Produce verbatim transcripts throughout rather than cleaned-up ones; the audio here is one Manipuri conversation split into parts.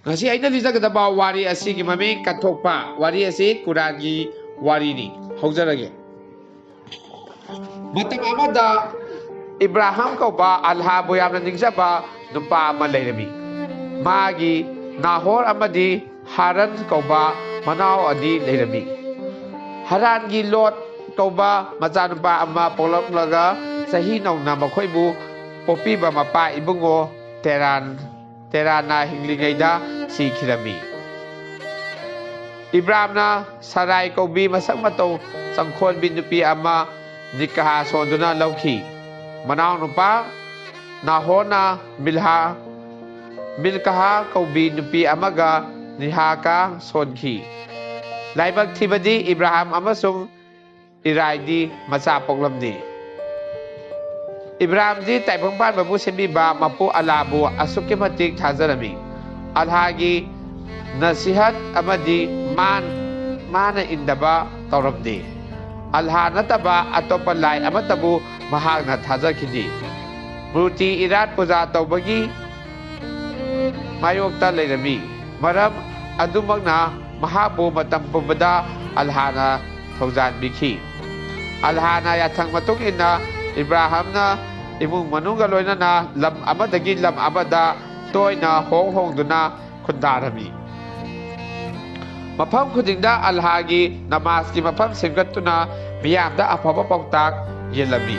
ꯉꯁꯤ ꯑꯩꯅ ꯂꯤꯖꯒꯗꯕ ꯋꯥꯔꯤ ꯑꯁꯤꯒꯤ ꯃꯃꯤꯡ ꯀꯠꯊꯣꯛꯄ꯫ ꯋꯥꯔꯤ ꯑꯁꯤ ꯀꯨꯔꯥꯟꯒꯤ ꯋꯥꯔꯤꯅꯤ꯫ ꯍꯧꯖꯔꯒꯦ꯫ ꯃꯇꯝ ꯑꯃꯗ ꯏꯕ꯭ꯔꯥꯍꯝ ꯀꯧꯕ ꯑꯜꯍꯥꯕꯨ ꯌꯥꯝꯅ ꯅꯤꯡꯖꯕ ꯅꯨꯄꯥ ꯑꯃ ꯂꯩꯔꯝꯃꯤ꯫ ꯃꯥꯒꯤ ꯅꯥꯍꯣꯔ ꯑꯃꯗꯤ ꯍꯥꯔꯟ ꯀꯧꯕ ꯃꯅꯥꯎ ꯑꯅꯤ ꯂꯩꯔꯝꯃꯤ꯫ ꯍꯥꯔꯥꯟꯒꯤ ꯂꯣꯠ ꯀꯧꯕ ꯃꯆꯥꯅꯨꯄꯥ ꯑꯃ ꯄꯣꯛꯂꯛꯂꯒ ꯆꯍꯤ ꯅꯧꯅ ꯃꯈꯣꯏꯕꯨ ꯄꯣꯛꯄꯤꯕ ꯃꯄꯥ ꯏꯕꯨꯡꯉꯣ ꯇꯦꯔꯥꯟ ꯇꯦꯔꯥꯅ ꯍꯤꯡꯂꯤꯉꯩꯗ ꯁꯤꯈꯤꯔꯝꯃꯤ꯫ ꯏꯕ꯭ꯔꯥꯝꯅ ꯁꯔꯥꯏ ꯀꯧꯕꯤ ꯃꯁꯛ ꯃꯇꯧ ꯆꯪꯈꯣꯟꯕꯤ ꯅꯨꯄꯤ ꯑꯃ ꯅꯤꯀꯥꯍ ꯁꯣꯟꯗꯨꯅ ꯂꯧꯈꯤ꯫ ꯃꯅꯥꯎꯅꯨꯄꯥ ꯅꯥꯍꯣꯔꯅ ꯃꯤꯜꯍꯥ, ꯃꯤꯜꯀꯥꯍ ꯀꯧꯕꯤ ꯅꯨꯄꯤ ꯑꯃꯒ ꯅꯤꯍꯥꯀꯥ ꯁꯣꯟꯈꯤ꯫ ꯂꯥꯏꯕꯛ ꯊꯤꯕꯗꯤ ꯏꯕ꯭ꯔꯥꯍꯥꯝ ꯑꯃꯁꯨꯡ ꯏꯔꯥꯏꯗꯤ ꯃꯆꯥ ꯄꯣꯛꯂꯝꯗꯦ꯫ ꯏꯕ꯭ꯔꯥꯍꯥꯝꯗꯤ ꯇꯥꯏꯕꯪ ꯄꯥꯟꯕꯕꯨ ꯁꯦꯝꯕꯤꯕ ꯃꯄꯨ ꯑꯜꯂꯥꯕꯨ ꯑꯁꯨꯛꯀꯤ ꯃꯇꯤꯛ ꯊꯥꯖꯔꯝꯃꯤ꯫ ꯑꯜꯂꯥꯍꯒꯤ ꯅꯁꯤꯍꯠ ꯑꯃꯗꯤ ꯃꯥꯟ-, ꯃꯥꯅ ꯏꯟꯗꯕ ꯇꯧꯔꯝꯗꯦ꯫ ꯑꯜꯂꯥꯍ ꯅꯠꯇꯕ ꯑꯇꯣꯞꯄ ꯂꯥꯏ ꯑꯃꯠꯇꯕꯨ ꯃꯍꯥꯛꯅ ꯊꯥꯖꯈꯤꯗꯦ꯫ ꯃꯨꯔꯇꯤ ꯏꯔꯥꯠ ꯄꯨꯖꯥ ꯇꯧꯕꯒꯤ ꯃꯥꯌꯣꯛꯇ ꯂꯩꯔꯝꯃꯤ꯫ ꯃꯔꯝ ꯑꯗꯨꯃꯛꯅ ꯃꯍꯥꯛꯄꯨ ꯃꯇꯝ ꯄꯨꯝꯕꯗ ꯑꯜꯂꯥꯍꯅ ꯊꯧꯖꯥꯟꯕꯤꯈꯤ꯫ ꯑꯜꯂꯥꯍꯅ ꯌꯥꯊꯪ ꯃꯇꯨꯡ ꯏꯟꯅ ꯏꯕ꯭ꯔꯥꯍꯥꯝꯅ ꯏꯃꯨꯡ ꯃꯅꯨꯡꯒ ꯂꯣꯏꯅꯅ ꯂꯝ ꯑꯃꯗꯒꯤ ꯂꯝ ꯑꯃꯗ ꯇꯣꯏꯅ ꯍꯣꯡ ꯍꯣꯡꯗꯨꯅ ꯈꯨꯟꯗꯥꯔꯝꯃꯤ꯫ ꯃꯐꯝ ꯈꯨꯗꯤꯡꯗ ꯑꯜꯂꯥꯍꯒꯤ ꯅꯃꯥꯖꯀꯤ ꯃꯐꯝ ꯁꯦꯝꯒꯠꯇꯨꯅ ꯃꯤꯌꯥꯝꯗ ꯑꯐꯕ ꯄꯥꯎꯇꯥꯛ ꯌꯦꯜꯂꯝꯃꯤ꯫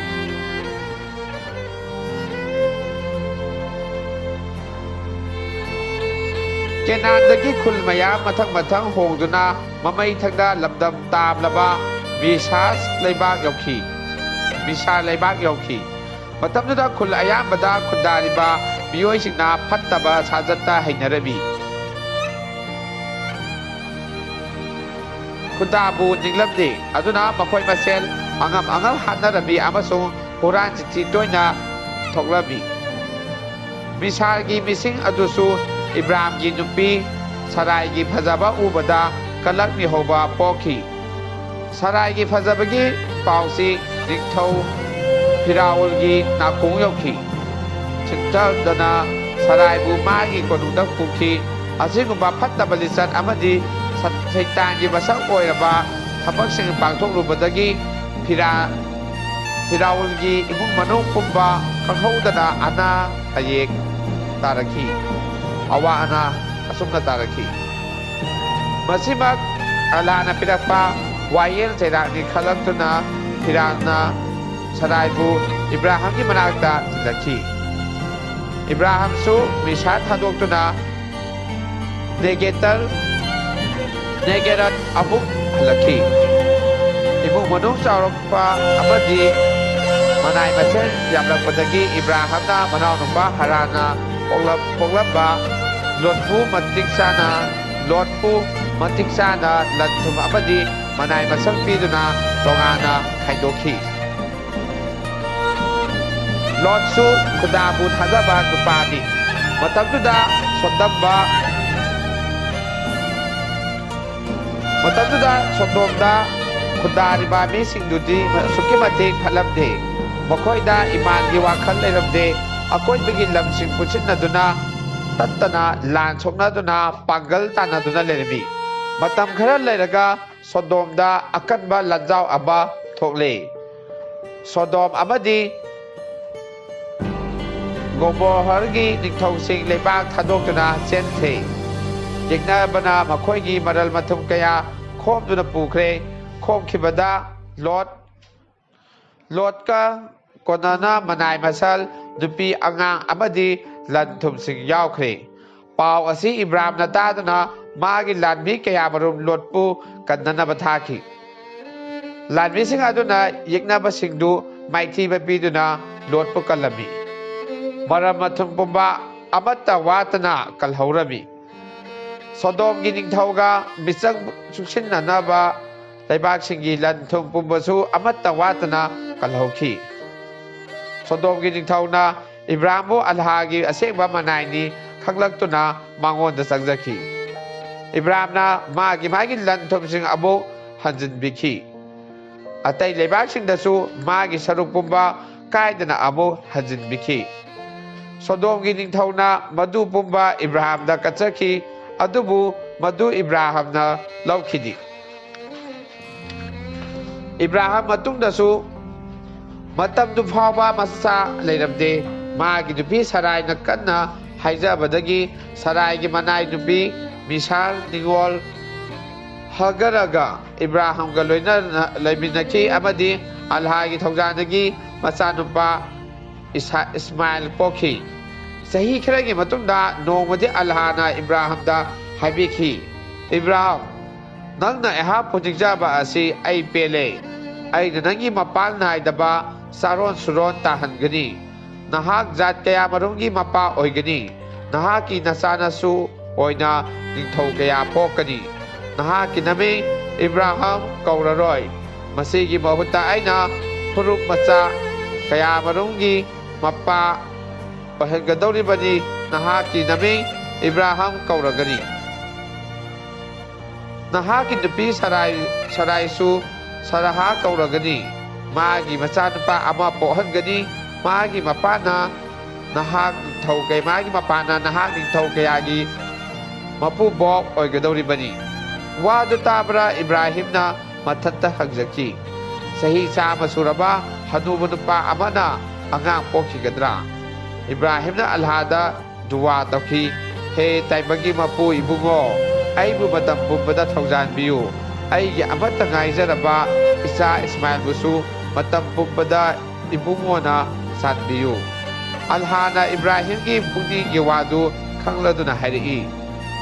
ꯀꯦꯅꯥꯟꯗꯒꯤ ꯈꯨꯜ ꯃꯌꯥꯝ ꯃꯊꯪ ꯃꯊꯪ ꯍꯣꯡꯗꯨꯅ ꯃꯃꯩ ꯊꯪꯗ ꯂꯝꯗꯝ ꯇꯥꯝꯂꯕ ꯃꯤꯁꯥꯁ ꯂꯩꯕꯥꯛ ꯌꯧꯈꯤ꯫ ꯃꯤꯁꯥ ꯂꯩꯕꯥꯛ ꯌꯧꯈꯤ꯫ ꯃꯇꯝꯗꯨꯗ ꯈꯨꯜ ꯑꯌꯥꯝꯕꯗ ꯈꯨꯟꯗꯥꯔꯤꯕ ꯃꯤꯑꯣꯏꯁꯤꯡꯅ ꯐꯠꯇꯕ ꯁꯥꯖꯠꯇ ꯍꯩꯅꯔꯝꯃꯤ꯫ ꯈꯨꯟꯗꯥꯕꯨ ꯅꯤꯡꯂꯝꯗꯦ꯫ ꯑꯗꯨꯅ ꯃꯈꯣꯏ ꯃꯁꯦꯜ ꯑꯉꯝ ꯑꯉꯝ ꯍꯥꯠꯅꯔꯝꯃꯤ ꯑꯃꯁꯨꯡ ꯍꯨꯔꯥꯟ ꯆꯤꯟꯊꯤ ꯇꯣꯏꯅ ꯊꯣꯛꯂꯝꯃꯤ꯫ ꯃꯤꯁꯥꯜꯒꯤ ꯃꯤꯁꯤꯡ ꯑꯗꯨꯁꯨ ꯏꯕ꯭ꯔꯥꯝꯒꯤ ꯅꯨꯄꯤ ꯁꯔꯥꯏꯒꯤ ꯐꯖꯕ ꯎꯕꯗ ꯀꯂꯛ ꯃꯤꯍꯧꯕ ꯄꯣꯛꯈꯤ꯫ ꯁꯔꯥꯏꯒꯤ ꯐꯖꯕꯒꯤ ꯄꯥꯎꯁꯤ ꯅꯤꯡꯊꯧ ꯐꯤꯔꯥꯎꯜꯒꯤ ꯅꯥꯀꯣꯡ ꯌꯧꯈꯤ꯫ ꯆꯤꯟꯊꯗꯅ ꯁꯔꯥꯏꯕꯨ ꯃꯥꯒꯤ ꯀꯣꯅꯨꯡꯗ ꯄꯨꯈꯤ꯫ ꯑꯁꯤꯒꯨꯝꯕ ꯐꯠꯇꯕ ꯂꯤꯆꯠ ꯑꯃꯗꯤ ꯁ-, ꯁꯩꯇꯥꯟꯒꯤ ꯃꯁꯛ ꯑꯣꯏꯔꯕ ꯊꯕꯛꯁꯤꯡ ꯄꯥꯡꯊꯣꯛꯂꯨꯕꯗꯒꯤ ꯐꯤꯔꯥ-, ꯐꯤꯔꯥꯎꯜꯒꯤ ꯏꯃꯨꯡ ꯃꯅꯨꯡ ꯄꯨꯝꯕ ꯈꯪꯍꯧꯗꯅ ꯑꯅꯥ ꯑꯌꯦꯛ ꯇꯥꯔꯛꯈꯤ꯫ ꯑꯋꯥ ꯑꯅꯥ ꯑꯁꯨꯝꯅ ꯇꯥꯔꯛꯈꯤ꯫ ꯃꯁꯤꯃꯛ ꯑꯜꯂꯥꯍꯅ ꯄꯤꯔꯛꯄ ꯋꯥꯌꯦꯜ ꯆꯩꯔꯥꯛꯅꯤ ꯈꯜꯂꯛꯇꯨꯅ ꯐꯤꯔꯥꯎꯅ ꯁꯔꯥꯏꯕꯨ ꯏꯕ꯭ꯔꯥꯍꯝꯒꯤ ꯃꯅꯥꯛꯇ ꯊꯤꯜꯂꯛꯈꯤ꯫ ꯏꯕ꯭ꯔꯥꯍꯝꯁꯨ ꯃꯤꯁꯥ ꯊꯥꯗꯣꯛꯇꯨꯅ ꯅꯦꯒꯦꯇꯔ, ꯅꯦꯒꯦꯔꯠ ꯑꯃꯨꯛ ꯍꯜꯂꯛꯈꯤ꯫ ꯏꯃꯨꯡ ꯃꯅꯨꯡ ꯆꯥꯎꯔꯛꯄ ꯑꯃꯗꯤ ꯃꯅꯥꯏ ꯃꯁꯤꯡ ꯌꯥꯝꯂꯛꯄꯗꯒꯤ ꯏꯕ꯭ꯔꯥꯍꯝꯅ ꯃꯅꯥꯎꯅꯨꯄꯥ ꯍꯔꯥꯟꯅ ꯄꯣꯛꯂꯝ-, ꯄꯣꯛꯂꯝꯕ ꯂꯣꯠꯄꯨ ꯃꯇꯤꯛ ꯆꯥꯅ, ꯂꯣꯠꯄꯨ ꯃꯇꯤꯛ ꯆꯥꯅ ꯂꯟ ꯊꯨꯝ ꯑꯃꯗꯤ ꯃꯅꯥꯏ ꯃꯁꯤꯡ ꯄꯤꯗꯨꯅ ꯇꯣꯉꯥꯟꯅ ꯈꯥꯏꯗꯣꯛꯈꯤ꯫ ꯂꯣꯠꯁꯨ ꯈꯨꯗꯥꯕꯨ ꯊꯥꯖꯕ ꯅꯨꯄꯥꯅꯤ꯫ ꯃꯇꯝꯗꯨꯗ ꯁꯣꯟꯗꯝꯕ, ꯃꯇꯝꯗꯨꯗ ꯁꯣꯗꯣꯝꯗ ꯈꯨꯟꯗꯥꯔꯤꯕ ꯃꯤꯁꯤꯡꯗꯨꯗꯤ ꯑꯁꯨꯛꯀꯤ ꯃꯇꯤꯛ ꯐꯠꯂꯝꯗꯦ꯫ ꯃꯈꯣꯏꯗ ꯏꯃꯥꯟꯒꯤ ꯋꯥꯈꯜ ꯂꯩꯔꯝꯗꯦ꯫ ꯑꯀꯣꯏꯕꯒꯤ ꯂꯝꯁꯤꯡ ꯄꯨꯟꯁꯤꯟꯅꯗꯨꯅ ꯇꯠꯇꯅ ꯂꯥꯟ ꯁꯣꯛꯅꯗꯨꯅ ꯄꯥꯡꯒꯜ ꯇꯥꯟꯅꯗꯨꯅ ꯂꯩꯔꯝꯃꯤ꯫ ꯃꯇꯝ ꯈꯔ ꯂꯩꯔꯒ ꯁꯣꯗꯣꯝꯗ ꯑꯀꯟꯕ ꯂꯥꯟꯖꯥꯎ ꯑꯃ ꯊꯣꯛꯂꯦ꯫ ꯁꯣꯗꯣꯝ ꯑꯃꯗꯤ ꯒꯣꯃꯣꯔꯍꯒꯤ ꯅꯤꯡꯊꯧꯁꯤꯡ ꯂꯩꯕꯥꯛ ꯊꯥꯗꯣꯛꯇꯨꯅ ꯆꯦꯟꯈ꯭ꯔꯦ꯫ ꯌꯦꯛꯅꯕꯅ ꯃꯈꯣꯏꯒꯤ ꯃꯔꯜ ꯃꯊꯨꯝ ꯀꯌꯥ ꯈꯣꯝꯗꯨꯅ ꯄꯨꯈ꯭ꯔꯦ꯫ ꯈꯣꯝꯈꯤꯕꯗ ꯂꯣꯠ, ꯂꯣꯠꯀ ꯀꯣꯟꯅꯅ ꯃꯅꯥꯏ ꯃꯁꯜ, ꯅꯨꯄꯤ ꯑꯉꯥꯡ ꯑꯃꯗꯤ ꯂꯟ ꯊꯨꯝꯁꯤꯡ ꯌꯥꯎꯈ꯭ꯔꯦ꯫ ꯄꯥꯎ ꯑꯁꯤ ꯏꯕ꯭ꯔꯥꯝꯅ ꯇꯥꯗꯨꯅ ꯃꯥꯒꯤ ꯂꯥꯟꯃꯤ ꯀꯌꯥꯃꯔꯨꯝ ꯂꯣꯠꯄꯨ ꯀꯟꯅꯅꯕ ꯊꯥꯈꯤ꯫ ꯂꯥꯟꯃꯤꯁꯤꯡ ꯑꯗꯨꯅ ꯌꯦꯛꯅꯕꯁꯤꯡꯗꯨ ꯃꯥꯏꯊꯤꯕ ꯄꯤꯗꯨꯅ ꯂꯣꯠꯄꯨ ꯀꯜꯂꯝꯃꯤ꯫ ꯃꯔꯝ ꯃꯊꯨꯝ ꯄꯨꯝꯕ ꯑꯃꯠꯇ ꯋꯥꯠꯇꯅ ꯀꯜꯍꯧꯔꯝꯃꯤ꯫ ꯁꯣꯗꯣꯝꯒꯤ ꯅꯤꯡꯊꯧꯒ ꯃꯤꯆꯪ ꯆꯨꯡꯁꯤꯟꯅꯅꯕ ꯂꯩꯕꯥꯛꯁꯤꯡꯒꯤ ꯂꯟ ꯊꯨꯝ ꯄꯨꯝꯕꯁꯨ ꯑꯃꯠꯇ ꯋꯥꯠꯇꯅ ꯀꯜꯍꯧꯈꯤ꯫ ꯁꯣꯗꯣꯝꯒꯤ ꯅꯤꯡꯊꯧꯅ ꯏꯕ꯭ꯔꯥꯝꯕꯨ ꯑꯜꯂꯥꯍꯒꯤ ꯑꯁꯦꯡꯕ ꯃꯅꯥꯏꯅꯤ ꯈꯪꯂꯛꯇꯨꯅ ꯃꯉꯣꯟꯗ ꯆꯪꯖꯈꯤ꯫ ꯏꯕ꯭ꯔꯥꯝꯅ ꯃꯥꯒꯤ ꯃꯥꯒꯤ ꯂꯟ ꯊꯨꯝꯁꯤꯡ ꯑꯃꯨꯛ ꯍꯟꯖꯤꯟꯕꯤꯈꯤ꯫ ꯑꯇꯩ ꯂꯩꯕꯥꯛꯁꯤꯡꯗꯁꯨ ꯃꯥꯒꯤ ꯁꯔꯨꯛ ꯄꯨꯝꯕ ꯀꯥꯏꯗꯅ ꯑꯃꯨꯛ ꯍꯟꯖꯤꯟꯕꯤꯈꯤ꯫ ꯁꯣꯗꯣꯝꯒꯤ ꯅꯤꯡꯊꯧꯅ ꯃꯗꯨ ꯄꯨꯝꯕ ꯏꯕ꯭ꯔꯥꯍꯥꯝꯗ ꯀꯠꯆꯈꯤ, ꯑꯗꯨꯕꯨ ꯃꯗꯨ ꯏꯕ꯭ꯔꯥꯍꯥꯝꯅ ꯂꯧꯈꯤꯗꯦ꯫ ꯏꯕ꯭ꯔꯥꯍꯥꯝ ꯃꯇꯨꯡꯗꯁꯨ ꯃꯇꯝꯗꯨ ꯐꯥꯎꯕ ꯃꯆꯥ ꯂꯩꯔꯝꯗꯦ꯫ ꯃꯥꯒꯤ ꯅꯨꯄꯤ ꯁꯔꯥꯏꯅ ꯀꯟꯅ ꯍꯥꯏꯖꯕꯗꯒꯤ ꯁꯔꯥꯏꯒꯤ ꯃꯅꯥꯏ ꯅꯨꯄꯤ ꯃꯤꯁꯥꯜ ꯅꯤꯉꯣꯜ ꯍꯒꯔꯒ ꯏꯕ꯭ꯔꯥꯍꯥꯝꯒ ꯂꯣꯏꯅꯅ ꯂꯩꯃꯤꯟꯅꯈꯤ ꯑꯃꯗꯤ ꯑꯜꯍꯥꯒꯤ ꯊꯧꯖꯥꯜꯗꯒꯤ ꯃꯆꯥꯅꯨꯄꯥ ꯏꯁꯥ-, ꯏꯁꯃꯥꯏꯜ ꯄꯣꯛꯈꯤ꯫ ꯆꯍꯤ ꯈꯔꯒꯤ ꯃꯇꯨꯡꯗ ꯅꯣꯡꯃꯗꯤ ꯑꯜꯍꯥꯅ ꯏꯕ꯭ꯔꯥꯍꯥꯝꯗ ꯍꯥꯏꯕꯤꯈꯤ, "ꯏꯕ꯭ꯔꯥꯍꯥꯝ, ꯅꯪꯅ ꯑꯩꯍꯥꯛꯄꯨ ꯅꯤꯡꯖꯕ ꯑꯁꯤ ꯑꯩ ꯄꯦꯜꯂꯦ꯫ ꯑꯩꯅ ꯅꯪꯒꯤ ꯃꯄꯥꯟ ꯅꯥꯏꯗꯕ ꯆꯥꯔꯣꯟ ꯁꯨꯔꯣꯟ ꯇꯥꯍꯟꯒꯅꯤ꯫ ꯅꯍꯥꯛ ꯖꯥꯠ ꯀꯌꯥꯃꯔꯨꯝꯒꯤ ꯃꯄꯥ ꯑꯣꯏꯒꯅꯤ꯫ ꯅꯍꯥꯛꯀꯤ ꯅꯆꯥꯅꯁꯨ ꯑꯣꯏꯅ ꯅꯤꯡꯊꯧ ꯀꯌꯥ ꯄꯣꯛꯀꯅꯤ꯫ ꯅꯍꯥꯛꯀꯤ ꯅꯃꯤꯡ ꯏꯕ꯭ꯔꯥꯍꯥꯝ ꯀꯧꯔꯔꯣꯏ꯫ ꯃꯁꯤꯒꯤ ꯃꯍꯨꯠꯇ ꯑꯩꯅ ꯐꯨꯔꯨꯞ ꯃꯆꯥ ꯀꯌꯥꯃꯔꯨꯝꯒꯤ ꯃꯄꯥ ꯑꯣꯏꯍꯟꯒꯗꯧꯔꯤꯕꯅꯤ꯫ ꯅꯍꯥꯛꯀꯤ ꯅꯃꯤꯡ ꯏꯕ꯭ꯔꯥꯍꯥꯝ ꯀꯧꯔꯒꯅꯤ꯫ ꯅꯍꯥꯛꯀꯤ ꯅꯨꯄꯤ ꯁꯔꯥꯏ, ꯁꯔꯥꯏꯁꯨ ꯁꯔꯥꯍ ꯀꯧꯔꯒꯅꯤ꯫ ꯃꯥꯒꯤ ꯃꯆꯥꯅꯨꯄꯥ ꯑꯃ ꯄꯣꯛꯍꯟꯒꯅꯤ꯫ ꯃꯥꯒꯤ ꯃꯄꯥꯅ ꯅꯍꯥꯛ ꯅꯤꯡꯊꯧ ꯀꯩ-, ꯃꯥꯒꯤ ꯃꯄꯥꯅ ꯅꯍꯥꯛ ꯅꯤꯡꯊꯧ ꯀꯌꯥꯒꯤ ꯃꯄꯨꯕꯣꯛ ꯑꯣꯏꯒꯗꯧꯔꯤꯕꯅꯤ꯫" ꯋꯥꯗꯨ ꯇꯥꯕꯗ ꯏꯕ꯭ꯔꯥꯍꯤꯝꯅ ꯃꯊꯟꯇ ꯍꯪꯖꯈꯤ, "ꯆꯍꯤ ꯆꯥꯝꯃ ꯁꯨꯔꯕ ꯍꯅꯨꯕ ꯅꯨꯄꯥ ꯑꯃꯅ ꯑꯉꯥꯡ ꯄꯣꯛꯈꯤꯒꯗ꯭ꯔꯥ?" ꯏꯕ꯭ꯔꯥꯍꯤꯝꯅ ꯑꯜꯍꯥꯗ ꯗꯨꯋꯥ ꯇꯧꯈꯤ, "ꯍꯦ ꯇꯥꯏꯕꯪꯒꯤ ꯃꯄꯨ ꯏꯕꯨꯡꯉꯣ, ꯑꯩꯕꯨ ꯃꯇꯝ ꯄꯨꯝꯕꯗ ꯊꯧꯖꯥꯟꯕꯤꯌꯨ꯫ ꯑꯩꯒꯤ ꯑꯃꯠꯇ ꯉꯥꯏꯖꯔꯕ ꯏꯆꯥ ꯏꯁꯃꯥꯏꯜꯕꯨꯁꯨ ꯃꯇꯝ ꯄꯨꯝꯕꯗ ꯏꯕꯨꯡꯉꯣꯅ ꯆꯥꯟꯕꯤꯌꯨ꯫" ꯑꯜꯍꯥꯅ ꯏꯕ꯭ꯔꯥꯍꯤꯝꯒꯤ ꯄꯨꯛꯅꯤꯡꯒꯤ ꯋꯥꯗꯨ ꯈꯪꯂꯗꯨꯅ ꯍꯥꯏꯔꯛꯏ,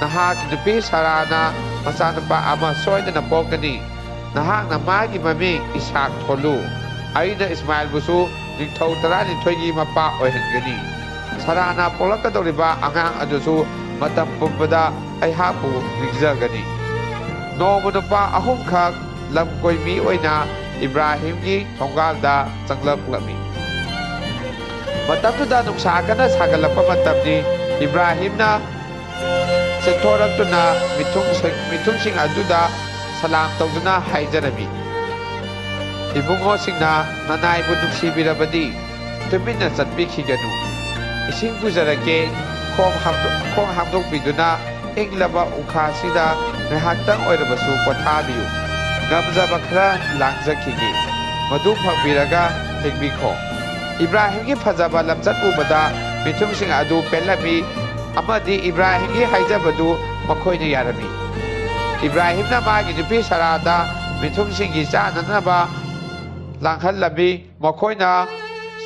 "ꯅꯍꯥꯛꯀꯤ ꯅꯨꯄꯤ ꯁꯥꯔꯥꯅ ꯃꯆꯥꯅꯨꯄꯥ ꯑꯃ ꯁꯣꯏꯗꯅ ꯄꯣꯛꯀꯅꯤ꯫ ꯅꯍꯥꯛꯅ ꯃꯥꯒꯤ ꯃꯃꯤꯡ ꯏꯁꯥꯛ ꯊꯣꯜꯂꯨ꯫ ꯑꯩꯅ ꯏꯁꯃꯥꯏꯜꯕꯨꯁꯨ ꯅꯤꯡꯊꯧ ꯇꯔꯥꯅꯤꯊꯣꯏꯒꯤ ꯃꯄꯥ ꯑꯣꯏꯍꯟꯒꯅꯤ꯫" ꯁꯥꯔꯥꯅ ꯄꯣꯛꯂꯛꯀꯗꯧꯔꯤꯕ ꯑꯉꯥꯡ ꯑꯗꯨꯁꯨ ꯃꯇꯝ ꯄꯨꯝꯕꯗ ꯑꯩꯍꯥꯛꯄꯨ ꯅꯤꯡꯖꯒꯅꯤ꯫ ꯅꯣꯡꯃ ꯅꯨꯄꯥ ꯑꯍꯨꯝꯈꯛ ꯂꯝꯀꯣꯏ ꯃꯤ ꯑꯣꯏꯅ ꯏꯕ꯭ꯔꯥꯍꯤꯝꯒꯤ ꯊꯣꯡꯒꯥꯜꯗ ꯆꯪꯂꯛꯂꯝꯃꯤ꯫ ꯃꯇꯝꯗꯨꯗ ꯅꯨꯡꯁꯥ ꯀꯟꯅ ꯁꯥꯒꯠꯂꯛꯄ ꯃꯇꯝꯅꯤ꯫ ꯏꯕ꯭ꯔꯥꯍꯤꯝꯅ ꯆꯦꯟꯊꯣꯔꯛꯇꯨꯅ ꯃꯤꯊꯨꯡ-, ꯃꯤꯊꯨꯡꯁꯤꯡ ꯑꯗꯨꯗ ꯁꯂꯥꯝ ꯇꯧꯗꯨꯅ ꯍꯥꯏꯖꯔꯝꯃꯤ, "ꯏꯕꯨꯡꯉꯣꯁꯤꯡꯅ ꯅꯅꯥꯏꯕꯨ ꯅꯨꯡꯁꯤꯕꯤꯔꯕꯗꯤ ꯇꯨꯃꯤꯟꯅ ꯆꯠꯄꯤꯈꯤꯒꯅꯨ꯫ ꯏꯁꯤꯡ ꯄꯨꯖꯔꯛꯀꯦ, ꯈꯣꯡ ꯍꯥꯝꯗꯣꯛ-, ꯈꯣꯡ ꯍꯥꯝꯗꯣꯛꯄꯤꯗꯨꯅ ꯏꯪꯂꯕ ꯎꯈꯥꯁꯤꯗ ꯉꯥꯏꯍꯥꯛꯇꯪ ꯑꯣꯏꯔꯕꯁꯨ ꯄꯣꯊꯥꯕꯤꯌꯨ꯫ ꯉꯝꯖꯕ ꯈꯔ ꯂꯥꯡꯖꯈꯤꯒꯦ꯫ ꯃꯗꯨ ꯐꯪꯕꯤꯔꯒ ꯍꯤꯡꯕꯤꯈꯣ꯫ ꯏꯕ꯭ꯔꯥꯍꯤꯝꯒꯤ ꯐꯖꯕ ꯂꯝꯆꯠ ꯎꯕꯗ ꯃꯤꯊꯨꯡꯁꯤꯡ ꯑꯗꯨ ꯄꯦꯜꯂꯝꯃꯤ ꯑꯃꯗꯤ ꯏꯕ꯭ꯔꯥꯍꯤꯝꯒꯤ ꯍꯥꯏꯖꯕꯗꯨ ꯃꯈꯣꯏꯅ ꯌꯥꯔꯝꯃꯤ꯫ ꯏꯕ꯭ꯔꯥꯍꯤꯝꯅ ꯃꯥꯒꯤ ꯅꯨꯄꯤ ꯁꯥꯔꯥꯗ ꯃꯤꯊꯨꯡꯁꯤꯡꯒꯤ ꯆꯥꯅꯅꯕ ꯂꯥꯡꯍꯜꯂꯝꯃꯤ꯫ ꯃꯈꯣꯏꯅ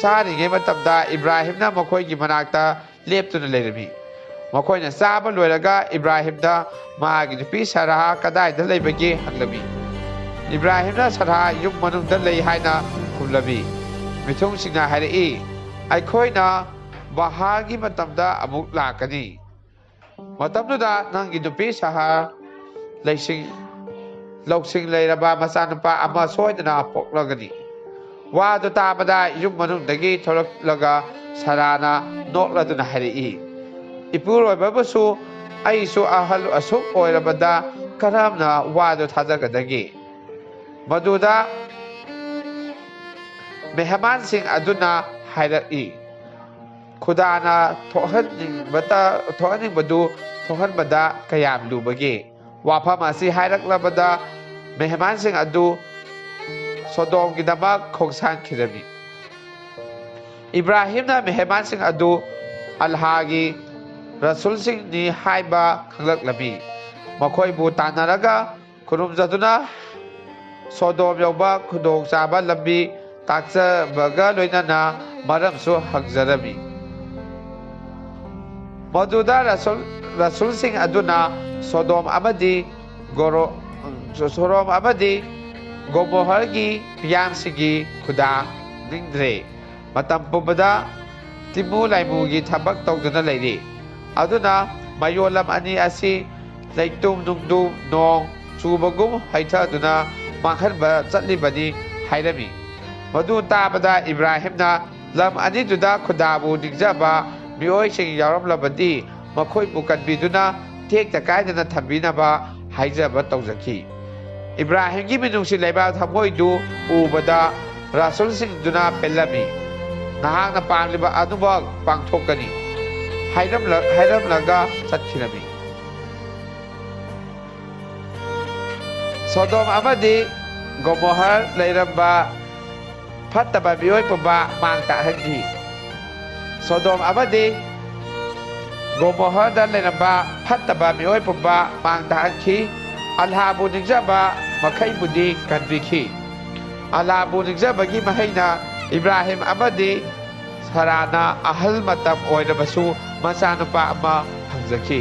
ꯆꯥꯔꯤꯉꯩ ꯃꯇꯝꯗ ꯏꯕ꯭ꯔꯥꯍꯤꯝꯅ ꯃꯈꯣꯏꯒꯤ ꯃꯅꯥꯛꯇ ꯂꯦꯞꯇꯨꯅ ꯂꯩꯔꯝꯃꯤ꯫ ꯃꯈꯣꯏꯅ ꯆꯥꯕ ꯂꯣꯏꯔꯒ ꯏꯕ꯭ꯔꯥꯍꯤꯝꯗ ꯃꯍꯥꯛꯀꯤ ꯅꯨꯄꯤ ꯁꯥꯔꯥ ꯀꯗꯥꯏꯗ ꯂꯩꯕꯒꯦ ꯍꯪꯂꯝꯃꯤ꯫ ꯏꯕ꯭ꯔꯥꯍꯤꯝꯅ ꯁꯥꯔꯥ ꯌꯨꯝ ꯃꯅꯨꯡꯗ ꯂꯩ ꯍꯥꯏꯅ ꯈꯨꯝꯂꯝꯃꯤ꯫ ꯃꯤꯊꯨꯡꯁꯤꯡꯅ ꯍꯥꯏꯔꯛꯏ, "ꯑꯩꯈꯣꯏꯅ ꯕꯍꯥꯔꯒꯤ ꯃꯇꯝꯗ ꯑꯃꯨꯛ ꯂꯥꯛꯀꯅꯤ꯫ ꯃꯇꯝꯗꯨꯗ ꯅꯪꯒꯤ ꯅꯨꯄꯤ ꯁꯥꯔꯥ ꯂꯩꯁꯤꯡ-, ꯂꯧꯁꯤꯡ ꯂꯩꯔꯕ ꯃꯆꯥꯅꯨꯄꯥ ꯑꯃ ꯁꯣꯏꯗꯅ ꯄꯣꯛꯂꯒꯅꯤ꯫" ꯋꯥꯗꯨ ꯇꯥꯕꯗ ꯌꯨꯝ ꯃꯅꯨꯡꯗꯒꯤ ꯊꯣꯛꯂꯛꯂꯒ ꯁꯥꯔꯥꯅ ꯅꯣꯛꯂꯗꯨꯅ ꯍꯥꯏꯔꯛꯏ, "ꯏꯄꯨꯔꯣꯏꯕꯕꯨꯁꯨ ꯑꯩꯁꯨ ꯑꯍꯜ ꯑꯁꯨꯛ ꯑꯣꯏꯔꯕꯗ ꯀꯔꯝꯅ ꯋꯥꯗꯨ ꯊꯥꯖꯒꯗꯒꯦ?" ꯃꯗꯨꯗ ꯃꯦꯍꯃꯥꯟꯁꯤꯡ ꯑꯗꯨꯅ ꯍꯥꯏꯔꯛꯏ, "ꯈꯨꯗꯥꯅ ꯊꯣꯛꯍꯟꯅꯤꯡꯕꯇ-, ꯊꯣꯛꯍꯟꯅꯤꯡꯕꯗꯨ ꯊꯣꯛꯍꯟꯕꯗ ꯀꯌꯥꯝ ꯂꯨꯕꯒꯦ?" ꯋꯥꯐꯝ ꯑꯁꯤ ꯍꯥꯏꯔꯛꯂꯕꯗ ꯃꯦꯍꯃꯥꯟꯁꯤꯡ ꯑꯗꯨ ꯁꯣꯗꯣꯝꯒꯤꯗꯃꯛ ꯈꯣꯡꯁꯥꯟꯈꯤꯔꯝꯃꯤ꯫ ꯏꯕ꯭ꯔꯥꯍꯤꯝꯅ ꯃꯦꯍꯃꯥꯟꯁꯤꯡ ꯑꯗꯨ ꯑꯜꯍꯥꯒꯤ ꯔꯁꯨꯜꯁꯤꯡꯅꯤ ꯍꯥꯏꯕ ꯈꯪꯂꯛꯂꯝꯃꯤ꯫ ꯃꯈꯣꯏꯕꯨ ꯇꯥꯟꯅꯔꯒ ꯈꯨꯔꯨꯝꯖꯗꯨꯅ ꯁꯣꯗꯣꯝ ꯌꯧꯕ ꯈꯨꯗꯣꯡꯆꯥꯕ ꯂꯝꯕꯤ ꯇꯥꯛꯆꯕꯒ ꯂꯣꯏꯅꯅ ꯃꯔꯝꯁꯨ ꯍꯪꯖꯔꯝꯃꯤ꯫ ꯃꯗꯨꯗ ꯔꯁꯨꯜ-, ꯔꯁꯨꯜꯁꯤꯡ ꯑꯗꯨꯅ ꯁꯣꯗꯣꯝ ꯑꯃꯗꯤ ꯒꯣꯔꯣ-, ꯁꯣꯗꯣꯝ ꯑꯃꯗꯤ ꯒꯣꯃꯣꯍꯔꯒꯤ ꯃꯤꯌꯥꯝꯁꯤꯡꯒꯤ ꯈꯨꯗꯥ ꯅꯤꯡꯗ꯭ꯔꯦ꯫ ꯃꯇꯝ ꯄꯨꯝꯕꯗ ꯇꯤꯃꯨ ꯂꯥꯏꯃꯨꯒꯤ ꯊꯕꯛ ꯇꯧꯗꯨꯅ ꯂꯩꯔꯤ꯫ ꯑꯗꯨꯅ ꯃꯌꯣꯜ ꯂꯝ ꯑꯅꯤ ꯑꯁꯤ ꯂꯩꯇꯨꯝ ꯅꯨꯡꯗꯨ ꯅꯣꯡ ꯆꯨꯕꯒꯨꯝ ꯍꯩꯊꯗꯨꯅ ꯃꯥꯡꯍꯟꯕ ꯆꯠꯂꯤꯕꯅꯤ ꯍꯥꯏꯔꯝꯃꯤ꯫ ꯃꯗꯨ ꯇꯥꯕꯗ ꯏꯕ꯭ꯔꯥꯍꯤꯝꯅ ꯂꯝ ꯑꯅꯤꯗꯨꯗ ꯈꯨꯗꯥꯕꯨ ꯅꯤꯡꯖꯕ ꯃꯤꯑꯣꯏꯁꯤꯡ ꯌꯥꯎꯔꯝꯂꯕꯗꯤ ꯃꯈꯣꯏꯕꯨ ꯀꯟꯕꯤꯗꯨꯅ ꯇꯦꯛꯇ ꯀꯥꯏꯗꯅ ꯊꯝꯕꯤꯅꯕ ꯍꯥꯏꯖꯕ ꯇꯧꯖꯈꯤ꯫ ꯏꯕ꯭ꯔꯥꯍꯤꯝꯒꯤ ꯃꯤꯅꯨꯡꯁꯤ ꯂꯩꯕ ꯊꯃꯣꯏꯗꯨ ꯎꯕꯗ ꯔꯥꯁꯨꯜꯁꯤꯡꯗꯨꯅ ꯄꯦꯜꯂꯝꯃꯤ꯫ ꯅꯍꯥꯛꯅ ꯄꯥꯝꯂꯤꯕ ꯑꯗꯨꯃꯛ ꯄꯥꯡꯊꯣꯛꯀꯅꯤ" ꯍꯥꯏꯔꯝꯂ-, ꯍꯥꯏꯔꯝꯂꯒ ꯆꯠꯈꯤꯔꯝꯃꯤ꯫ ꯁꯣꯗꯣꯝ ꯑꯃꯗꯤ ꯒꯣꯃꯣꯍꯔ ꯂꯩꯔꯝꯕ ꯐꯠꯇꯕ ꯃꯤꯑꯣꯏ ꯄꯨꯝꯕ ꯃꯥꯡ ꯇꯥꯛꯍꯟꯈꯤ꯫ ꯁꯣꯗꯣꯝ ꯑꯃꯗꯤ ꯒꯣꯃꯣꯍꯔꯗ ꯂꯩꯔꯝꯕ ꯐꯠꯇꯕ ꯃꯤꯑꯣꯏ ꯄꯨꯝꯕ ꯃꯥꯡ ꯇꯥꯛꯍꯟꯈꯤ꯫ ꯑꯜꯍꯥꯕꯨ ꯅꯤꯡꯖꯕ ꯃꯈꯩꯕꯨꯗꯤ ꯀꯟꯕꯤꯈꯤ꯫ ꯑꯜꯍꯥꯕꯨ ꯅꯤꯡꯖꯕꯒꯤ ꯃꯍꯩꯅ ꯏꯕ꯭ꯔꯥꯍꯤꯝ ꯑꯃꯗꯤ ꯁꯥꯔꯥꯅ ꯑꯍꯜ ꯃꯇꯝ ꯑꯣꯏꯔꯕꯁꯨ ꯃꯆꯥꯅꯨꯄꯥ ꯑꯃ ꯐꯪꯖꯈꯤ꯫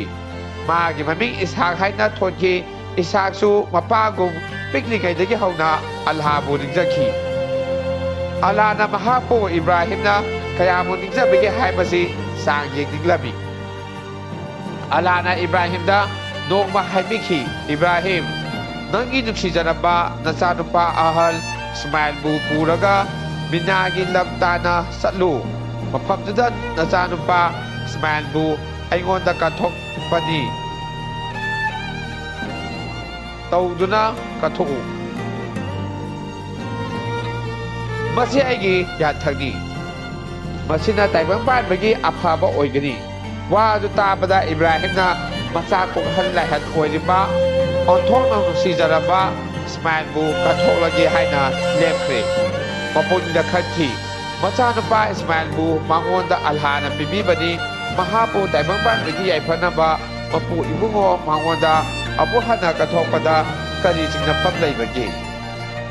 ꯃꯥꯒꯤ ꯃꯃꯤꯡ ꯏꯁꯥꯛ ꯍꯥꯏꯅ ꯊꯣꯟꯈꯤ꯫ ꯏꯁꯥꯛꯁꯨ ꯃꯄꯥꯒꯨꯝ ꯄꯤꯛꯂꯤꯉꯩꯗꯒꯤ ꯍꯧꯅ ꯑꯜꯍꯥꯕꯨ ꯅꯤꯡꯖꯈꯤ꯫ ꯑꯜꯍꯥꯅ ꯃꯍꯥꯛꯄꯨ ꯏꯕ꯭ꯔꯥꯍꯤꯝꯅ ꯀꯌꯥꯃꯨꯛ ꯅꯤꯡꯖꯕꯒꯦ ꯍꯥꯏꯕꯁꯤ ꯆꯥꯡ ꯌꯦꯡꯅꯤꯡꯂꯝꯃꯤ꯫ ꯑꯜꯍꯥꯅ ꯏꯕ꯭ꯔꯥꯍꯤꯝꯗ ꯅꯣꯡꯃ ꯍꯥꯏꯕꯤꯈꯤ, "ꯏꯕ꯭ꯔꯥꯍꯤꯝ, ꯅꯪꯒꯤ ꯅꯨꯡꯁꯤꯖꯔꯕ ꯅꯆꯥꯅꯨꯄꯥ ꯑꯍꯜ ꯏꯁꯃꯥꯏꯜꯕꯨ ꯄꯨꯔꯒ ꯃꯤꯅꯥꯒꯤ ꯂꯝ ꯇꯥꯅ ꯆꯠꯂꯨ꯫ ꯃꯐꯝꯗꯨꯗ ꯅꯆꯥꯅꯨꯄꯥ ꯏꯁꯃꯥꯏꯜꯕꯨ ꯑꯩꯉꯣꯟꯗ ꯀꯠꯊꯣꯛꯄꯅꯤ꯫ ꯇꯧꯗꯨꯅ ꯀꯠꯊꯣꯛꯎ꯫ ꯃꯁꯤ ꯑꯩꯒꯤ ꯌꯥꯊꯪꯅꯤ꯫ ꯃꯁꯤꯅ ꯇꯥꯏꯕꯪ ꯄꯥꯟꯕꯒꯤ ꯑꯐꯕ ꯑꯣꯏꯒꯅꯤ"꯫ ꯋꯥ ꯑꯗꯨ ꯇꯥꯕꯗ ꯏꯕ꯭ꯔꯥꯍꯤꯝꯅ ꯃꯆꯥ ꯀꯣꯛꯍꯟ ꯂꯥꯏꯍꯟ ꯑꯣꯏꯔꯤꯕ ꯑꯣꯟꯊꯣꯛꯅ ꯅꯨꯡꯁꯤꯖꯔꯕ ꯏꯁꯃꯥꯏꯜꯕꯨ ꯀꯠꯊꯣꯛꯂꯒꯦ ꯍꯥꯏꯅ ꯂꯦꯞꯈ꯭ꯔꯦ꯫ ꯃꯄꯨꯛꯅꯤꯡꯗ ꯈꯟꯈꯤ, ꯃꯆꯥꯅꯨꯄꯥ ꯏꯁꯃꯥꯏꯜꯕꯨ ꯃꯉꯣꯟꯗ ꯑꯜꯍꯥꯅ ꯄꯤꯕꯤꯕꯅꯤ꯫ ꯃꯍꯥꯛꯄꯨ ꯇꯥꯏꯕꯪ ꯄꯥꯟꯕꯒꯤ ꯌꯥꯏꯐꯅꯕ ꯃꯄꯨ ꯏꯕꯨꯡꯉꯣ ꯃꯉꯣꯟꯗ ꯑꯃꯨꯛ ꯍꯟꯅ ꯀꯠꯊꯣꯛꯄꯗ ꯀꯔꯤ ꯆꯤꯡꯅꯐꯝ ꯂꯩꯕꯒꯦ?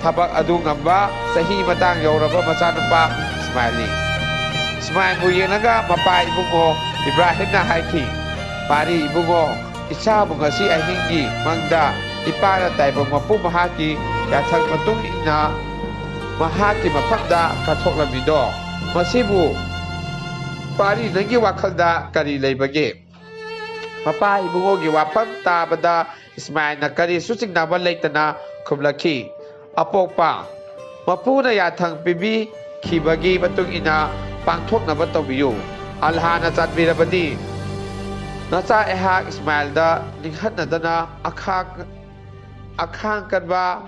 ꯊꯕꯛ ꯑꯗꯨ ꯉꯝꯕ ꯆꯍꯤ ꯃꯇꯥꯡ ꯌꯧꯔꯕ ꯃꯆꯥꯅꯨꯄꯥ ꯏꯁꯃꯥꯏꯜꯅꯤ꯫ ꯏꯁꯃꯥꯏꯜꯕꯨ ꯌꯦꯡꯂꯒ ꯃꯄꯥ ꯏꯕꯨꯡꯉꯣ ꯏꯕ꯭ꯔꯥꯍꯤꯝꯅ ꯍꯥꯏꯈꯤ, "ꯄꯥꯔꯤ ꯏꯕꯨꯡꯉꯣ, ꯏꯆꯥꯕꯨ ꯉꯁꯤ ꯑꯍꯤꯡꯒꯤ ꯃꯪꯗ ꯏꯄꯥꯅ ꯇꯥꯏꯕꯪ ꯃꯄꯨ ꯃꯍꯥꯛꯀꯤ ꯌꯥꯊꯪ ꯃꯇꯨꯡ ꯏꯟꯅ ꯃꯍꯥꯛꯀꯤ ꯃꯐꯝꯗ ꯀꯠꯊꯣꯛꯂꯝꯃꯤꯗꯣ, ꯃꯁꯤꯕꯨ ꯄꯥꯔꯤ ꯅꯪꯒꯤ ꯋꯥꯈꯜꯗ ꯀꯔꯤ ꯂꯩꯕꯒꯦ?" ꯃꯄꯥ ꯏꯕꯨꯡꯉꯣꯒꯤ ꯋꯥꯐꯝ ꯇꯥꯕꯗ ꯏꯁꯃꯥꯏꯜꯅ ꯀꯔꯤꯁꯨ ꯆꯤꯡꯅꯕ ꯂꯩꯇꯅ ꯈꯨꯝꯂꯛꯈꯤ, "ꯑꯄꯣꯛꯄ ꯃꯄꯨꯅ ꯌꯥꯊꯪ ꯄꯤꯕꯤꯈꯤꯕꯒꯤ ꯃꯇꯨꯡ ꯏꯟꯅ ꯄꯥꯡꯊꯣꯛꯅꯕ ꯇꯧꯕꯤꯌꯨ꯫ ꯑꯜꯍꯥꯅ ꯆꯥꯟꯕꯤꯔꯕꯗꯤ ꯅꯆꯥ ꯑꯩꯍꯥꯛ ꯏꯁꯃꯥꯏꯜꯗ ꯅꯤꯡꯍꯟꯅꯗꯅ ꯑꯈꯥꯡ-, ꯑꯈꯥꯡ ꯀꯟꯕ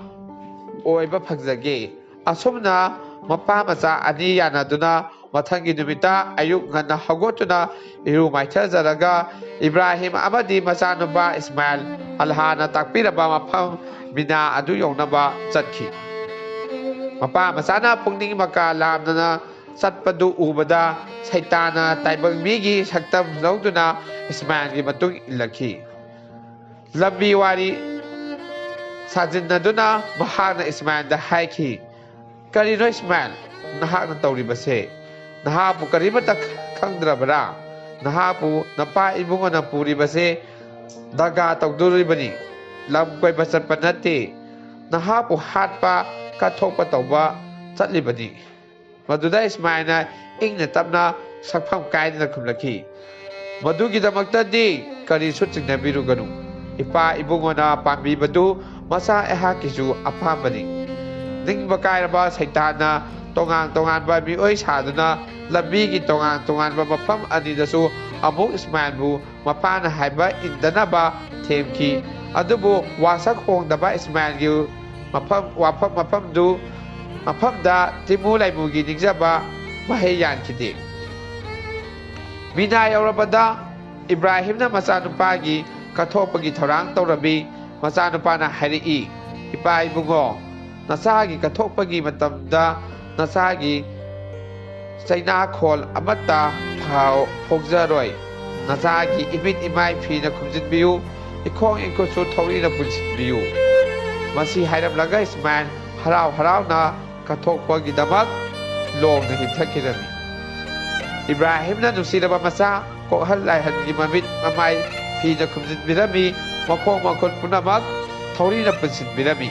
ꯑꯣꯏꯕ ꯐꯪꯖꯒꯦ"꯫ ꯑꯁꯨꯝꯅ ꯃꯄꯥ ꯃꯆꯥ ꯑꯅꯤ ꯌꯥꯅꯗꯨꯅ ꯃꯊꯪꯒꯤ ꯅꯨꯃꯤꯠꯇ ꯑꯌꯨꯛ ꯉꯟꯅ ꯍꯧꯒꯠꯇꯨꯅ ꯏꯔꯨ ꯃꯥꯏꯊꯖꯔꯒ ꯏꯕ꯭ꯔꯥꯍꯤꯝ ꯑꯃꯗꯤ ꯃꯆꯥꯅꯨꯄꯥ ꯏꯁꯃꯥꯏꯜ ꯑꯜꯍꯥꯅ ꯇꯥꯛꯄꯤꯔꯕ ꯃꯐꯝ ꯃꯤꯅꯥ ꯑꯗꯨ ꯌꯧꯅꯕ ꯆꯠꯈꯤ꯫ ꯃꯄꯥ ꯃꯆꯥꯅ ꯄꯨꯛꯅꯤꯡ ꯃꯀꯥ ꯂꯥꯝꯗꯅ ꯆꯠꯄꯗꯨ ꯎꯕꯗ ꯁꯩꯇꯥꯅ ꯇꯥꯏꯕꯪ ꯃꯤꯒꯤ ꯁꯛꯇꯝ ꯂꯧꯗꯨꯅ ꯏꯁꯃꯥꯏꯜꯒꯤ ꯃꯇꯨꯡ ꯏꯜꯂꯛꯈꯤ꯫ ꯂꯝꯕꯤ ꯋꯥꯔꯤ ꯁꯥꯖꯤꯟꯅꯗꯨꯅ ꯃꯍꯥꯛꯅ ꯏꯁꯃꯥꯏꯜꯗ ꯍꯥꯏꯈꯤ, "ꯀꯔꯤꯅꯣ ꯏꯁꯃꯥꯏꯜ ꯅꯍꯥꯛꯅ ꯇꯧꯔꯤꯕꯁꯦ? ꯅꯍꯥꯛꯄꯨ ꯀꯔꯤꯃꯠꯇ ꯈꯪꯗ꯭ꯔꯕꯔꯥ? ꯅꯍꯥꯛꯄꯨ ꯅꯄꯥ ꯏꯕꯨꯡꯉꯣꯅ ꯄꯨꯔꯤꯕꯁꯦ ꯗꯒꯥ ꯇꯧꯗꯣꯔꯤꯕꯅꯤ꯫ ꯂꯝ ꯀꯣꯏꯕ ꯆꯠꯄ ꯅꯠꯇꯦ꯫ ꯅꯍꯥꯛꯄꯨ ꯍꯥꯠꯄ, ꯀꯠꯊꯣꯛꯄ ꯇꯧꯕ ꯆꯠꯂꯤꯕꯅꯤ"꯫ ꯃꯗꯨꯗ ꯏꯁꯃꯥꯏꯜꯅ ꯏꯪꯅ ꯇꯞꯅ ꯁꯛꯐꯝ ꯀꯥꯏꯗꯅ ꯈꯨꯝꯂꯛꯈꯤ, "ꯃꯗꯨꯒꯤꯗꯃꯛꯇꯗꯤ ꯀꯔꯤꯁꯨ ꯆꯤꯡꯅꯕꯤꯔꯨꯒꯅꯨ꯫ ꯏꯄꯥ ꯏꯕꯨꯡꯉꯣꯅ ꯄꯥꯝꯕꯤꯕꯗꯨ ꯃꯆꯥ ꯑꯩꯍꯥꯛꯀꯤꯁꯨ ꯑꯄꯥꯝꯕꯅꯤ"꯫ ꯅꯤꯡꯕ ꯀꯥꯏꯔꯕ ꯁꯩꯇꯥꯟꯅ ꯇꯣꯉꯥꯟ ꯇꯣꯉꯥꯟꯕ ꯃꯤꯑꯣꯏ ꯁꯥꯗꯨꯅ ꯂꯝꯕꯤꯒꯤ ꯇꯣꯉꯥꯟ ꯇꯣꯉꯥꯟꯕ ꯃꯐꯝ ꯑꯅꯤꯗꯁꯨ ꯑꯃꯨꯛ ꯏꯁꯃꯥꯏꯜꯕꯨ ꯃꯄꯥꯅ ꯍꯥꯏꯕ ꯏꯟꯗꯅꯕ ꯊꯦꯝꯈꯤ꯫ ꯑꯗꯨꯕꯨ ꯋꯥꯁꯛ ꯍꯣꯡꯗꯕ ꯏꯁꯃꯥꯏꯜꯒꯤ ꯃꯐꯝ, ꯋꯥꯐꯝ, ꯃꯐꯝꯗꯨ, ꯃꯐꯝꯗ ꯇꯤꯃꯨ ꯂꯩꯃꯨꯒꯤ ꯅꯤꯡꯖꯕ ꯃꯍꯩ ꯌꯥꯟꯈꯤꯗꯦ꯫ ꯃꯤꯅꯥ ꯌꯧꯔꯕꯗ ꯏꯕ꯭ꯔꯥꯍꯤꯝꯅ ꯃꯆꯥꯅꯨꯄꯥꯒꯤ ꯀꯠꯊꯣꯛꯄꯒꯤ ꯊꯧꯔꯥꯡ ꯇꯧꯔꯝꯃꯤ꯫ ꯃꯆꯥꯅꯨꯄꯥꯅ ꯍꯥꯏꯔꯛꯏ, "ꯏꯄꯥ ꯏꯕꯨꯡꯉꯣ, ꯅꯆꯥꯒꯤ ꯀꯠꯊꯣꯛꯄꯒꯤ ꯃꯇꯝꯗ ꯅꯆꯥꯒꯤ ꯆꯩꯅꯥꯈꯣꯜ ꯑꯃꯠꯇ ꯐꯥꯎ ꯐꯣꯡꯖꯔꯣꯏ꯫ ꯅꯆꯥꯒꯤ ꯏꯃꯤꯠ ꯏꯃꯥꯏ ꯐꯤꯅ ꯈꯨꯝꯖꯤꯟꯕꯤꯌꯨ, ꯏꯈꯣꯡ ꯏꯈꯨꯠꯁꯨ ꯊꯧꯔꯤꯅ ꯄꯨꯟꯁꯤꯟꯕꯤꯌꯨ"꯫ ꯃꯁꯤ ꯍꯥꯏꯔꯝꯂꯒ ꯏꯁꯃꯥꯏꯜ ꯍꯔꯥꯎ ꯍꯔꯥꯎꯅ ꯀꯠꯊꯣꯛꯄꯒꯤꯗꯃꯛ ꯂꯣꯡꯅ ꯍꯤꯞꯊꯈꯤꯔꯝꯃꯤ꯫ ꯏꯕ꯭ꯔꯥꯍꯤꯝꯅ ꯅꯨꯡꯁꯤꯔꯕ ꯃꯆꯥ ꯀꯣꯛꯍꯜ ꯂꯥꯏꯍꯟꯒꯤ ꯃꯃꯤꯠ ꯃꯃꯥꯏ ꯐꯤꯅ ꯈꯨꯝꯖꯤꯟꯕꯤꯔꯝꯃꯤ, ꯃꯈꯣꯡ ꯃꯈꯨꯠ ꯄꯨꯝꯅꯃꯛ ꯊꯧꯔꯤꯅ ꯄꯨꯟꯁꯤꯟꯕꯤꯔꯝꯃꯤ꯫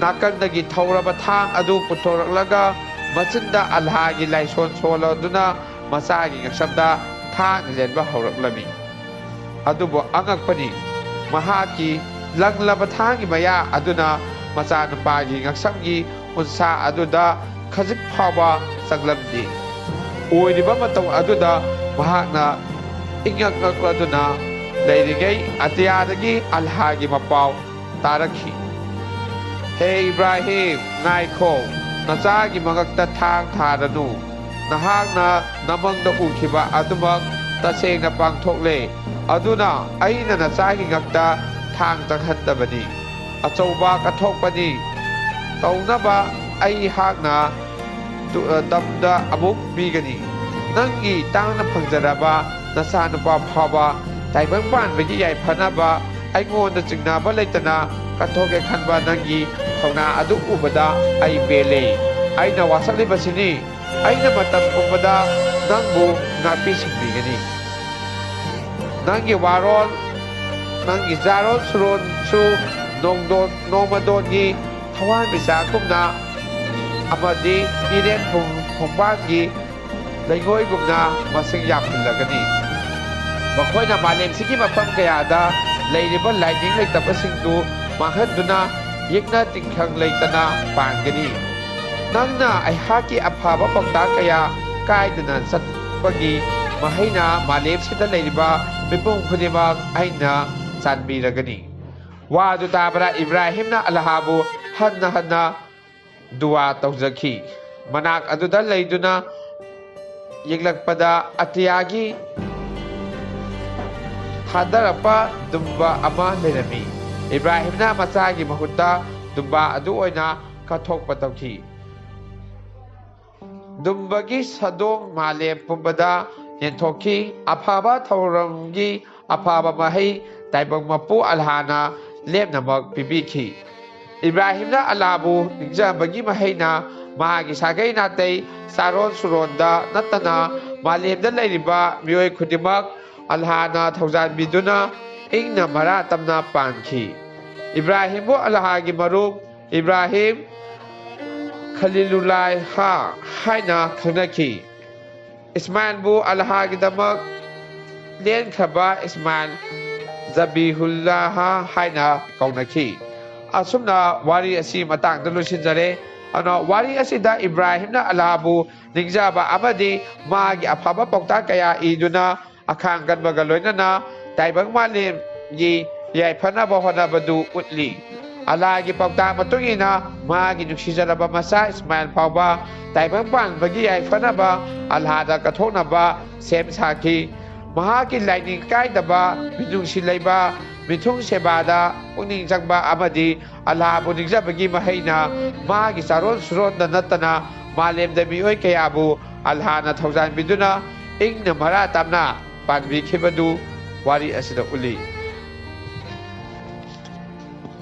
ꯅꯥꯀꯟꯗꯒꯤ ꯊꯧꯔꯕ ꯊꯥꯡ ꯑꯗꯨ ꯄꯨꯊꯣꯔꯛꯂꯒ ꯃꯆꯤꯟꯗ ꯑꯜꯂꯥꯍꯒꯤ ꯂꯥꯏꯁꯣꯟ ꯁꯣꯜꯂꯗꯨꯅ ꯃꯆꯥꯒꯤ ꯉꯛꯁꯝꯗ ꯊꯥꯡ ꯂꯦꯟꯕ ꯍꯧꯔꯛꯂꯝꯃꯤ꯫ ꯑꯗꯨꯕꯨ ꯑꯉꯛꯄꯅꯤ, ꯃꯍꯥꯛꯀꯤ ꯂꯪꯂꯕ ꯊꯥꯡꯒꯤ ꯃꯌꯥ ꯑꯗꯨꯅ ꯃꯆꯥꯅꯨꯄꯥꯒꯤ ꯉꯛꯁꯝꯒꯤ ꯎꯟꯁꯥ ꯑꯗꯨꯗ ꯈꯖꯤꯛ ꯐꯥꯎꯕ ꯆꯪꯂꯝꯗꯦ꯫ ꯑꯣꯏꯔꯤꯕ ꯃꯇꯧ ꯑꯗꯨꯗ ꯃꯍꯥꯛꯅ ꯏꯉꯛ ꯉꯛꯂꯗꯨꯅ ꯂꯩꯔꯤꯉꯩ ꯑꯇꯤꯌꯥꯗꯒꯤ ꯑꯜꯂꯥꯍꯒꯤ ꯃꯄꯥꯎ ꯇꯥꯔꯛꯈꯤ, "ꯍꯦ ꯏꯕ꯭ꯔꯥꯍꯤꯝ, ꯉꯥꯏꯈꯣ, ꯅꯆꯥꯒꯤ ꯃꯉꯛꯇ ꯊꯥꯡ ꯊꯥꯔꯅꯨ꯫ ꯅꯍꯥꯛꯅ ꯅꯃꯪꯗ ꯎꯈꯤꯕ ꯑꯗꯨꯃꯛ ꯇꯁꯦꯡꯅ ꯄꯥꯡꯊꯣꯛꯂꯦ꯫ ꯑꯗꯨꯅ ꯑꯩꯅ ꯅꯆꯥꯒꯤ ꯉꯛꯇ ꯊꯥꯡ ꯆꯪꯍꯟꯗꯕꯅꯤ꯫ ꯑꯆꯧꯕ ꯀꯠꯊꯣꯛꯄꯅꯤ꯫ ꯇꯧꯅꯕ ꯑꯩꯍꯥꯛꯅ ꯇꯨ-, ꯑ, ꯇꯝꯗ ꯑꯃꯨꯛ ꯄꯤꯒꯅꯤ꯫ ꯅꯪꯒꯤ ꯇꯥꯡꯅ ꯐꯪꯖꯔꯕ ꯅꯆꯥꯅꯨꯄꯥ ꯐꯥꯎꯕ ꯇꯥꯏꯕꯪ ꯄꯥꯟꯕꯒꯤ ꯌꯥꯏꯐꯅꯕ ꯑꯩꯉꯣꯟꯗ ꯆꯤꯡꯅꯕ ꯂꯩꯇꯅ ꯀꯠꯊꯣꯛꯀꯦ ꯈꯟꯕ ꯅꯪꯒꯤ ꯊꯧꯅꯥ ꯑꯗꯨ ꯎꯕꯗ ꯑꯩ ꯄꯦꯜꯂꯦ꯫ ꯑꯩꯅ ꯋꯥꯁꯛꯂꯤꯕꯁꯤꯅꯤ꯫ ꯑꯩꯅ ꯃꯇꯝ ꯄꯨꯝꯕꯗ ꯅꯪꯕꯨ ꯉꯥꯛꯄꯤ ꯁꯦꯟꯕꯤꯒꯅꯤ꯫ ꯅꯪꯒꯤ ꯋꯥꯔꯣꯜ, ꯅꯪꯒꯤ ꯆꯥꯔꯣꯟ ꯁꯨꯔꯣꯟꯁꯨ ꯅꯣꯡꯗꯣꯟ-, ꯅꯣꯡꯃꯗꯣꯟꯒꯤ ꯊꯋꯥꯟꯃꯤꯆꯥꯛꯒꯨꯝꯅ ꯑꯃꯗꯤ ꯏꯔꯦꯟ ꯈꯣꯡ-, ꯈꯣꯡꯕꯥꯟꯒꯤ ꯂꯩꯉꯣꯏꯒꯨꯝꯅ ꯃꯁꯤꯡ ꯌꯥꯝꯍꯜꯂꯒꯅꯤ꯫ ꯃꯈꯣꯏꯅ ꯃꯥꯂꯦꯝꯁꯤꯒꯤ ꯃꯐꯝ ꯀꯌꯥꯗ ꯂꯩꯔꯤꯕ ꯂꯥꯏꯅꯤꯡ ꯂꯩꯇꯕꯁꯤꯡꯗꯨ ꯃꯥꯡꯍꯟꯗꯨꯅ ꯌꯦꯛꯅ ꯇꯤꯟꯈꯪ ꯂꯩꯇꯅ ꯄꯥꯟꯒꯅꯤ꯫ ꯅꯪꯅ ꯑꯩꯍꯥꯛꯀꯤ ꯑꯐꯕ ꯄꯥꯎꯇꯥꯛ ꯀꯌꯥ ꯀꯥꯏꯗꯅ ꯆꯠꯄꯒꯤ ꯃꯍꯩꯅ ꯃꯥꯂꯦꯝꯁꯤꯗ ꯂꯩꯔꯤꯕ ꯃꯤꯄꯨꯝ ꯈꯨꯗꯤꯡꯃꯛ ꯑꯩꯅ ꯆꯥꯟꯕꯤꯔꯒꯅꯤ꯫ ꯋꯥꯗꯨ ꯇꯥꯕꯗ ꯏꯕ꯭ꯔꯥꯍꯤꯝꯅ ꯑꯜꯂꯥꯍꯕꯨ ꯍꯟꯅ ꯍꯟꯅ ꯗꯨꯋꯥ ꯇꯧꯖꯈꯤ꯫ ꯃꯅꯥꯛ ꯑꯗꯨꯗ ꯂꯩꯗꯨꯅ ꯌꯦꯡꯂꯛꯄꯗ ꯑꯇꯤꯌꯥꯒꯤ ꯊꯥꯗꯔꯛꯄ ꯗꯨꯝꯕ ꯑꯃ ꯂꯩꯔꯝꯃꯤ꯫ ꯏꯕ꯭ꯔꯥꯍꯤꯝꯅ ꯃꯆꯥꯒꯤ ꯃꯍꯨꯠꯇ ꯗꯨꯝꯕ ꯑꯗꯨ ꯑꯣꯏꯅ ꯀꯠꯊꯣꯛꯄ ꯇꯧꯈꯤ꯫ ꯗꯨꯝꯕꯒꯤ ꯁꯥꯗꯣꯡ ꯃꯥꯂꯦꯝ ꯄꯨꯝꯕꯗ ꯌꯦꯟꯊꯣꯛꯈꯤ꯫ ꯑꯐꯕ ꯊꯧꯔꯝꯒꯤ ꯑꯐꯕ ꯃꯍꯩ ꯇꯥꯏꯕꯪ ꯃꯄꯨ ꯑꯜꯂꯥꯍꯅ ꯂꯦꯝꯅꯃꯛ ꯄꯤꯕꯤꯈꯤ꯫ ꯏꯕ꯭ꯔꯥꯍꯤꯝꯅ ꯑꯜꯂꯥꯍꯕꯨ ꯅꯤꯡꯖꯕꯒꯤ ꯃꯍꯩꯅ ꯃꯍꯥꯛꯀꯤ ꯁꯥꯒꯩ ꯅꯥꯇꯩ ꯆꯥꯔꯣꯟ ꯁꯨꯔꯣꯟꯗ ꯅꯠꯇꯅ ꯃꯥꯂꯦꯝꯗ ꯂꯩꯔꯤꯕ ꯃꯤꯑꯣꯏ ꯈꯨꯗꯤꯡꯃꯛ ꯑꯜꯂꯥꯍꯅ ꯊꯧꯖꯥꯟꯕꯤꯗꯨꯅ ꯏꯪꯅ ꯃꯔꯥ ꯇꯝꯅ ꯄꯥꯟꯈꯤ꯫ ꯏꯕ꯭ꯔꯥꯍꯤꯝꯕꯨ ꯑꯜꯂꯥꯍꯒꯤ ꯃꯔꯨꯞ ꯏꯕ꯭ꯔꯥꯍꯤꯝ ꯈꯂꯤꯂꯨꯂꯥꯍ ꯍꯥꯏꯅ ꯈꯪꯅꯈꯤ꯫ ꯏꯁꯃꯥꯏꯜꯕꯨ ꯑꯜꯂꯥꯍꯒꯤꯗꯃꯛ ꯂꯦꯟꯈ꯭ꯔꯕ ꯏꯁꯃꯥꯏꯜ ꯖꯕꯤꯍꯨꯜꯂꯥꯍ ꯍꯥꯏꯅ ꯀꯧꯅꯈꯤ꯫ ꯑꯁꯨꯝꯅ ꯋꯥꯔꯤ ꯑꯁꯤ ꯃꯇꯥꯡꯗ ꯂꯣꯏꯁꯤꯟꯖꯔꯦ꯫ ꯑꯗꯨꯅ ꯋꯥꯔꯤ ꯑꯁꯤꯗ ꯏꯕ꯭ꯔꯥꯍꯤꯝꯅ ꯑꯜꯂꯥꯍꯕꯨ ꯅꯤꯡꯖꯕ ꯑꯃꯗꯤ ꯃꯥꯒꯤ ꯑꯐꯕ ꯄꯥꯎꯇꯥꯛ ꯀꯌꯥ ꯏꯗꯨꯅ ꯑꯈꯥꯡ ꯀꯟꯕꯒ ꯂꯣꯏꯅꯅ ꯇꯥꯏꯕꯪ ꯃꯥꯂꯦꯝꯒꯤ ꯌꯥꯏꯐꯅꯕ ꯍꯣꯠꯅꯕꯗꯨ ꯎꯠꯂꯤ꯫ ꯑꯜꯂꯥꯍꯒꯤ ꯄꯥꯎꯇꯥꯛ ꯃꯇꯨꯡ ꯏꯟꯅ ꯃꯍꯥꯛꯀꯤ ꯅꯨꯡꯁꯤꯖꯔꯕ ꯃꯆꯥ ꯏꯁꯃꯥꯏꯜ ꯐꯥꯎꯕ ꯇꯥꯏꯕꯪ ꯄꯥꯟꯕꯒꯤ ꯌꯥꯏꯐꯅꯕ ꯑꯜꯂꯥꯍꯗ ꯀꯠꯊꯣꯛꯅꯕ ꯁꯦꯝ ꯁꯥꯈꯤ꯫ ꯃꯍꯥꯛꯀꯤ ꯂꯥꯏꯅꯤꯡ ꯀꯥꯏꯗꯕ, ꯃꯤꯅꯨꯡꯁꯤ ꯂꯩꯕ, ꯃꯤꯊꯨꯡ ꯁꯦꯕꯥꯗ ꯄꯨꯛꯅꯤꯡ ꯆꯪꯕ ꯑꯃꯗꯤ ꯑꯜꯂꯥꯍꯕꯨ ꯅꯤꯡꯖꯕꯒꯤ ꯃꯍꯩꯅ ꯃꯍꯥꯛꯀꯤ ꯆꯥꯔꯣꯟ ꯁꯨꯔꯣꯟꯗ ꯅꯠꯇꯅ ꯃꯥꯂꯦꯝꯗ ꯃꯤꯑꯣꯏ ꯀꯌꯥꯕꯨ ꯑꯜꯂꯥꯍꯅ ꯊꯧꯖꯥꯟꯕꯤꯗꯨꯅ ꯏꯪꯅ ꯃꯔꯥ ꯇꯞꯅ ꯄꯥꯟꯕꯤꯈꯤꯕꯗꯨ ꯋꯥꯔꯤ ꯑꯁꯤꯗ ꯎꯠꯂꯤ꯫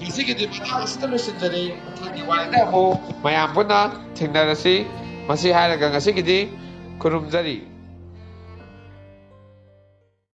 ꯉꯁꯤꯒꯤꯗꯤ ꯃꯇꯥꯡ ꯑꯁꯤꯗ ꯂꯣꯏꯁꯤꯟꯖꯔꯦ꯫ ꯃꯊꯪꯒꯤ ꯋꯥꯔꯤꯗ ꯑꯃꯨꯛ ꯃꯌꯥꯝ ꯄꯨꯟꯅ ꯊꯦꯡꯅꯔꯁꯤ꯫ ꯃꯁꯤ ꯍꯥꯏꯔꯒ ꯉꯁꯤꯒꯤꯗꯤ ꯈꯨꯔꯨꯝꯖꯔꯤ꯫